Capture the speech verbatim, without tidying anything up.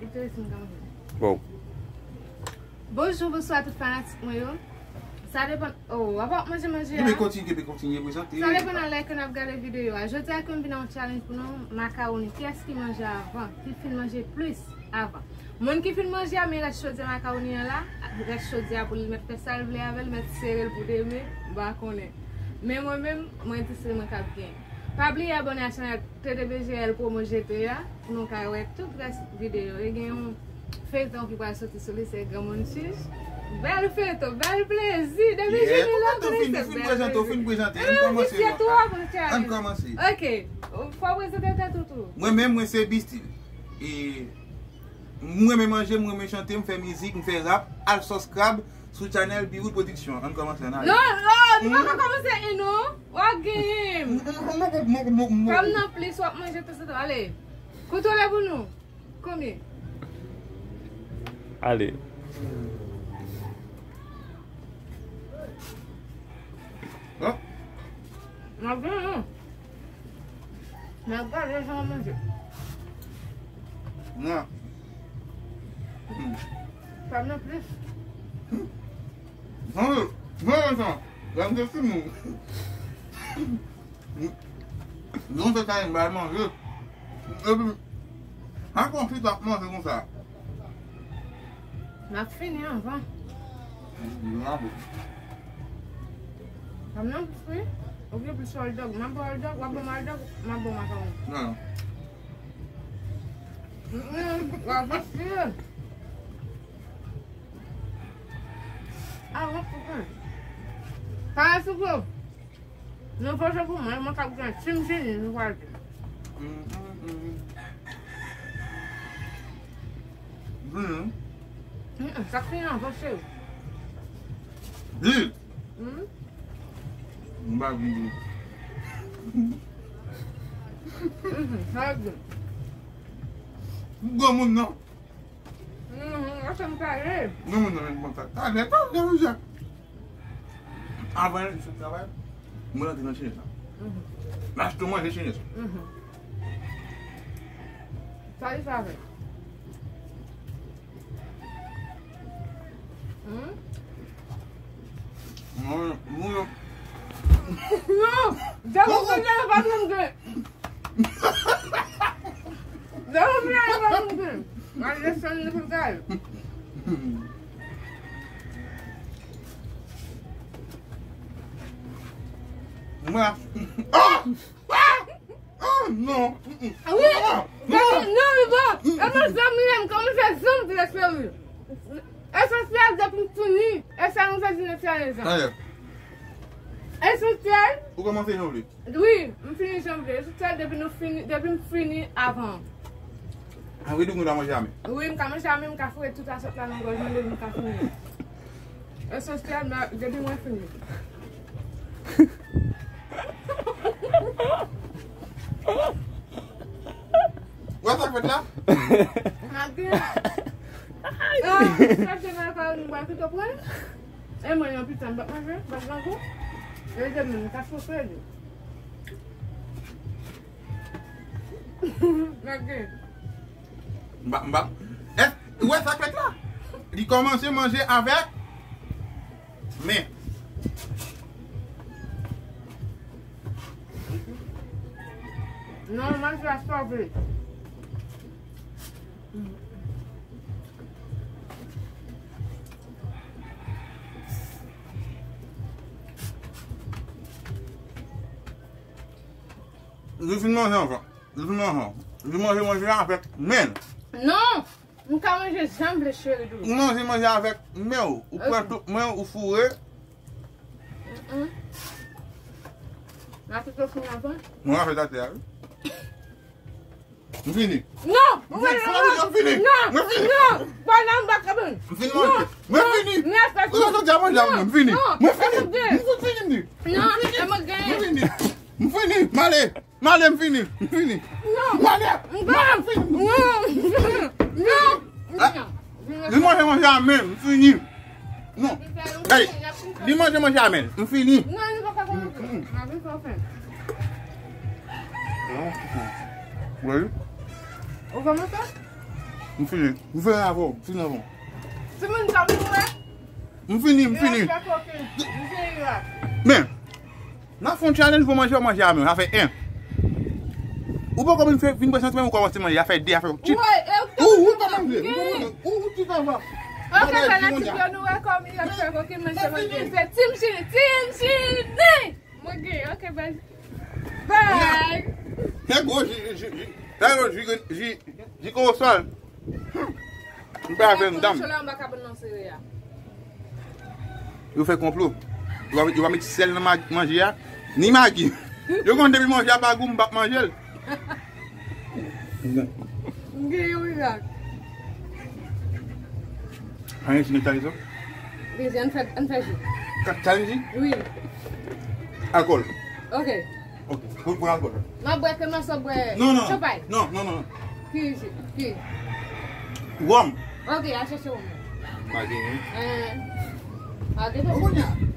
Li te resi m ka manje. Wow. Bonjou, bonswa tout fanatik mwen yo. Sa depann, oh, w ap manje manje a. Kenbe kontinye, kenbe kontinye prezante. Sa depann nan lè ke n ap gade videyo a. Jodi a ke m vin ak yon challenge pou nou, makawoni. Kiyès ki manje avan? Ki fin manje plis avan? Moun ki fin manje a, men rès chodyè makawoni an la, rès chodyè a pou li mèt fè sa l vle avè l, mèt sere l pou demen, m pa konnen. Men mwen menm, mwen di se mwen k ap genyen. Pa bliye abòne a chanèl T D B G L Promo G T a pou nou ka wè tout rès videyo. E gen yon feyton ki pral soti sou li, se Granmoun Chich. Bèl feyton, bèl plezi. Depi Yeah, jodi la, ou fin, ou fin prezante, ou fin prezante. Ann kòmanse non. Ann kòmanse. Ok. Fò w prezante tèt ou tou. Mwen menm, mwen se Bistil. E m renmen manje, m renmen chante, m fè mizik, m fè rap. Al subscribe sou channel Biwood Production. Ann kòmanse, ann ale. Non, non, nou pa ka kòmanse e non. W ap genyen m. Kòm nan plis, w ap manje tou sa tou. Ale. Kontwole pou nou. Konbyen? Ale. Hop. N ap genyen. N ap gade jan w manje. Nan. Hmm. Sa nan plis. Hmm. Manje, manje sa. Gade se timoun. Non, se sa, m bay manje. Epi, pa konn si t ap manje konsa. M ap fini anvan. Bravo. Sa m nan plis wi. Ou gen plis hot dog. M ap ba w hot dog, w ap ban m hot dog, m ap ba w makawon. Non. Mm, mm, w ap gaspiye. Ah, w ap koupe. Pa sou gwo. Nou poze pou mwen, mwen k ap gen tim jeni, nou pral di. Mm, mm, mm. Vini. Mm, mm, sa fini an, panse. Di. Mm. M pa vini. Mm, sa di. M granmoun non. Mhm, ansanm pale. Non, non, non, talè, talè, talè, wi, Jack. Avan l sot travay, mwen rantre nan chinèz la. Mhm. M achte manje chinèz. Mhm. Sa li fè avè l? Hmm? Mwen, mwen. Non! Depi w fin, depi w pa fin, depi w fin, depi w fin, desann li pou l kay. Mwen. Ah! Ah! Ah, non. Mm, mm. Ah, wi. Non, non, non, non, non. E mwen zanmi m, kòman fè zanmi vle fè wi? Esansyèl depi m fini. E sa nou fè di nan challenge lan. Talè. Esansyèl. Ou kòmanse jan w vle. Wi, m fini jan m vle. Esansyèl depi nou fini, depi m fini avan. Ah, wi, donk nou ta manje a men. Wi, m ka manje a men, m ka foure tout asèt la nan gòj mwen depi m ka fini. Esansyèl, depi mwen fini. Wè sa k fèt la? Magi. Ah, sa se nan kay nou pral pito pran. E mwen yon pita m p ap manje, m p ap grangou. E de menm ka soufle li. Magi. M pa, m pa. Èske, ou wè sa k fèt la? Li kòmanse manje avèk men. Non, manje a sove. Li fin manje anvan. Li fin manje. Li manje manje avèk men l. Non! M ka manje jan m vle, cheri doudou. Ou manje manje avèk men w. Ou pran tout men w, ou foure. Mm-mm. Mwen fè atè a, wi. M fini. Non! M fini, m fini. Non! M fini. Non! Bò nan m pa ka manje. M fini manje. Mwen fini. Ou sot di a manje a mwen, m fini. Mwen fini. M fout fini, m di. Non, e mwen genyen. M fini. M fini. M ale. M ale, m fini. M fini. Non. M ale. M ale, m fini. Non. Non. Ah. Li manje manje a men, m fini. Non. Gade, li manje manje a men, m fini. Non, li pa ka kòmanse. M ap vin fè w fen. Wi. Ou kòmanse? M fini. M fini avè w. M fini avè w. Timoun sa m wè. M fini, m fini. Irak fè koke. M fè Irak. Men, n ap fè yon challenge pou manje, manje a menm. Sa fè en. Ou poko vin fè, vin prezante men ou kòmanse manje. Sa fè de, sa fè tit. Wè, e ou Ou, ou pa manje. Ou pa manje. Ou, ou ti fè va. Ok, fè nan ti pye nou wè kòm Irak fè koke manje manje. Se Team Chili, Team Chili! Mwen gen, ok, bye. Bye! Nèg gwo ji, ji, ji. Nèg gwo ji, ji, ji kowosòl. M pa avè m dam. Konplo la anba kabann nan sere a. Yo fè konplo. Yo pa, yo pa met sèl nan ma- manje a. Ni magi. Yo konn depi manje a pa gou, m p ap manje l. M gen yon Irak. Anyen si netalizo? Dezi, ann fè, ann fè ji. Ka- Challenge? Wi. Alkòl. Ok. Ok. Pou, pou alkòl. M ap bwè ke mwen sot bwè Non, non. Chanpay. Non, non, non. Ki ji? Ki? Wòm. Ok, al chèche wòm. Pa genyen. Eh. Ah, depo. Ou konnen?